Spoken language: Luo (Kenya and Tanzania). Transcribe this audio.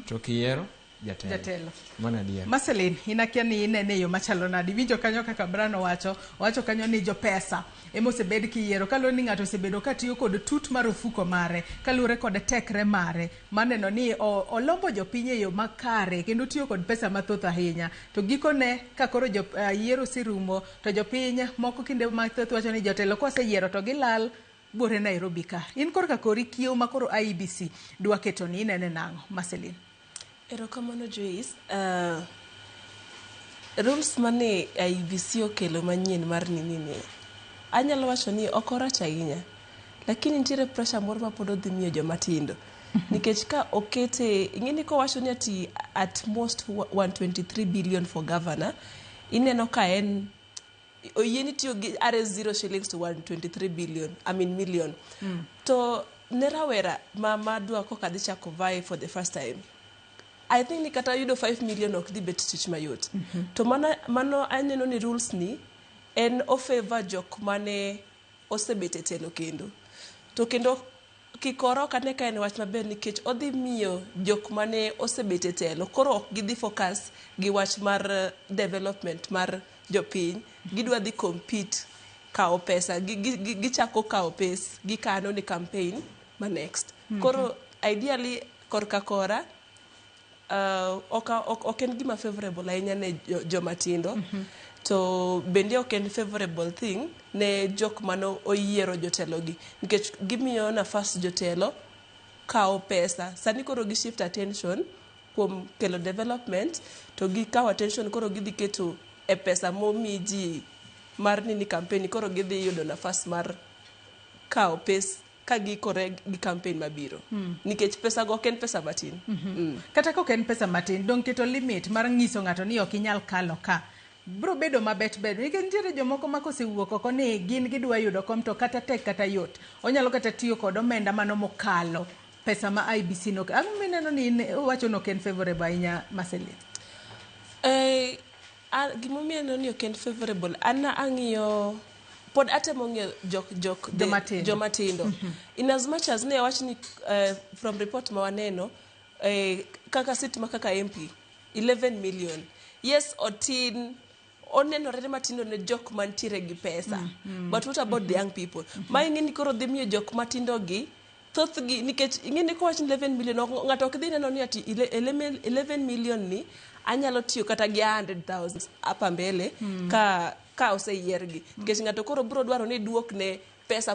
To kiyiero jatelo. Jatelo. Mano adier. Marceline, in akia ni inene e yo machalo nade? Iwinjo kanyo kaka Bran owacho, owacho kanyo ni jopesa ema osebed kiyiero kaluwore ni ng'ato osebedo katiyo kod tut mar ofuko mare kaluwore kod tekre mare maneno ni olombo jopiny e yo makare kendo tiyo kod pesa mathoth ahinya. To gikone ka koro jo, yiero oserumo to jopiny moko kinde mathoth wacho ni jotelo kwaseyiero to gilal buore Nairobi ka. In korka kori kiew ma koro IEBC dwa keto ni inene nang'o, Marceline? Erokamano Joyce. Rules mane IEBC okelo manyien mar nini ni, anyalo wacho ni ok orach ahinya. Lakini nitiere pressure moro ma pod odhi miyo joma tindo. Nikech ka okete, ing'e ni kowacho ni ati at most 123 billion for governor, ineno ka en oyieni tiyo gi RS 0 shillings to 123 billion, I mean million. To ne rawera ma dwa koka dhi chako vie for the first time, I think ni kata yudo 5 million ok dhi bet tich mayot. To mano aneno ni rules ni en o favor jok mane osebet e telo kendo. To kendo kikoro ok ane ka en wach maber nikech odhi miyo jok mane osebet e telo koro ok gidhi focus gi wach mar development mar jopiny. Gidwa dhi compete kawo pesa, gichako kawo pes gikano ni campaign ma next. Koro ideally korka kora ok en gima favorable ahinya ne joma tindo. To bende ok en favorable thing ne jok mano oyiero jotelo gi nikech gimiyo nafas jotelo kawo pesa. Sani koro gi shift attention kuom kelo development to gikawo attention koro gidhi keto e pesa momi ji mar nini campaign, koro gidhi yudo nafas mar kawo pes ka giikore gi campaign mabiro nikech pesa go ok en pesa matin. Kata ka ok en pesa matin, dong keto limit mar nyiso ng'ato ni ok inyal kalo ka bro bedo mabet ber nikech nitiere jomoko ma kosewuok oko ni gin gidwa yudo kom to kata tek kata yot onyalo kata tiyo kod omenda mano mokalo pesa ma IEBC nok. Ang'o mineno ni in wacho ni ok en favorable ahinya, Marceline? Gimomiyo aneno ni ok en favorable, an ang'iyo pod atemo ng'iyo jok Joma tindo. Joma tindo. In as much as ne awach ni from report ma waneno kaka seat ma kaka MP 11 million, yes, otin, onenore matindo ne jok mantiere gi pesa, but what about the young people ma ing'e ni koro dhi miyo jok matindo gi thothgi? Nikech ing'e ni kowach ni 11 million ng'ato ok dhi neno ni ati 11 million ni anyalo tiyo kata gi 100,000 hapa mbele ka oseyiergi, nikech ng'ato koro biro dwaro ni duok ne pesa.